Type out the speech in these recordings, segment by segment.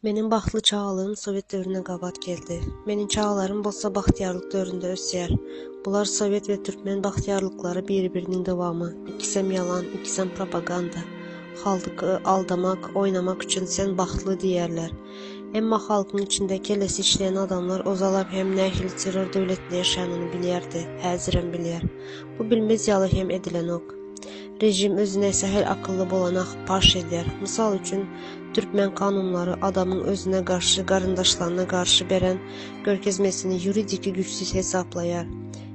Meniň bagtly çagalygym sowet döwrüne gabat geldi. Meniň çagalarym bolsa bagtyýarlyk döwründe ösýär. Bular sowet we türkmen bagtyýarlyklary biri-biriniň dowamy. Ikisem ýalan, ikisem propaganda. Halky aldamak, oýnamak üçin sen bagtly diýýärler. Emma halkyň içinde kellesi işleýän adamlar ozalap hem nähili terror döwletinde ýaşanyny bilýärdi, häzirem bilýär. Bu bilmez ýaly hem edilenok. Režim özüne sähel akylly bolana paş edýär. Mysal üçin, türkmen kanunlary adamyň özüne garşy, garyndaşlaryna garşy beren görkezmesini ýuridiki güýçsüz hesaplaýar.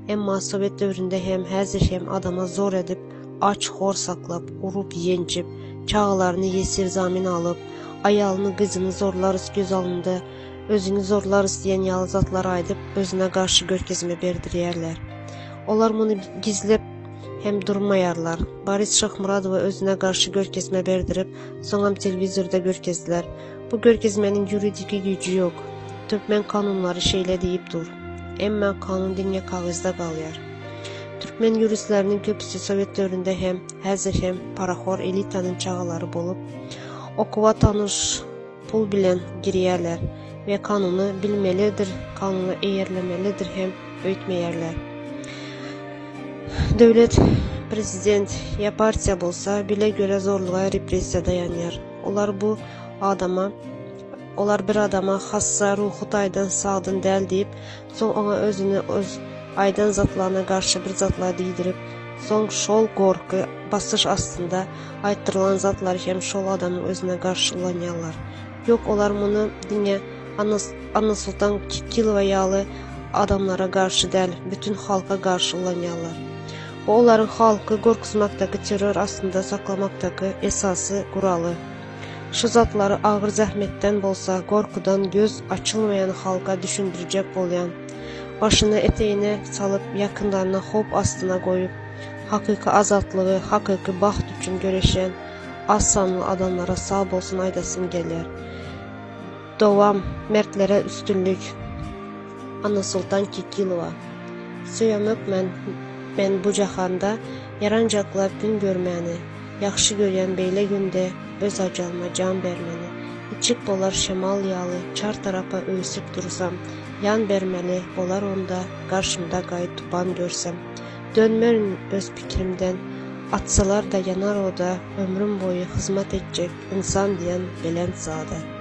Emma sowet döwründe hem, häzir hem adama zor edip, aç-hor saklap, urup-ýenjip, çagalaryny ýesir-zamin alyp, aýalyny, gyzyny zorlarys göz alynda, özüňi zorlarys diýen ýaly zatlar aýdyp, özüne garşy görkezme berdirýärler. Olar muny gizlep hem durmaýarlar. Boris Şyhmyradowa özüne garşy görkezme berdirip, soňam telewizorda görkezdiler. Bu görkezmäniň ýuridiki güýji ýok. Türkmen kanunlary şeýle diýip dur. Emma kanun diňe kagyzda galýar. Türkmen ýuristleriniň köpüsi sowet döwründe hem, häzir hem parahor elitanyň çagalary bolup, okuwa tanyş pul bilen girýärler we kanuny bilmelidir, kanuna eýerlemelidir hem öýtmeýärler. Döwlet, prezident ýa partiýa bolsa, bile göre zorluga, repressiýa daýanýar. Olar bu adama, olar bir adama hassa, ruhy taýdan sagdyn däl diýip, soň oňa özüni öz aýdan zatlaryna garşy bir zatlar diýdirip, soň şol gorky, basyş astynda aýtdyrylan zatlary hem şol adamyň özüne garşy ulanýarlar. Ýok, olar muny diňe Annasoltan Kekilowa ýaly adamlara garşy däl, bütin halka garşy ulanýarlar. Bu olaryň halky gorkuzmakdaky, terror astynda saklamakdaky esasy guraly. Şu zatlary agyr zähmetden bolsa, gorkudan göz açylmaýan halka düşündirjek bolýan. Başyny etegine salyp, ýakynlaryny howp astyna goýup, hakyky azatlygy, hakyky bagt üçin göreşýän az sanly adamlara sag bolsun aýdasym gelýär. Dowam, mertlere üstünlik. Annasoltan Kekilowa. Söýemok men men bu jahanda Ýaranjaklap gün görmäni. Ýagşy görýän beýle günde Öz ajalyma jan bermeni. Niçik bolar şemal ýaly Çar tarapa öwsüp dursam, Ýan bermeli bolar onda Garşymda gaý-tupan görsem. Dönmerin öz pikirimden, Atsalar-da ýanar oda, Ömrüm boýy hyzmat etjek Ynsan diýen belent zada.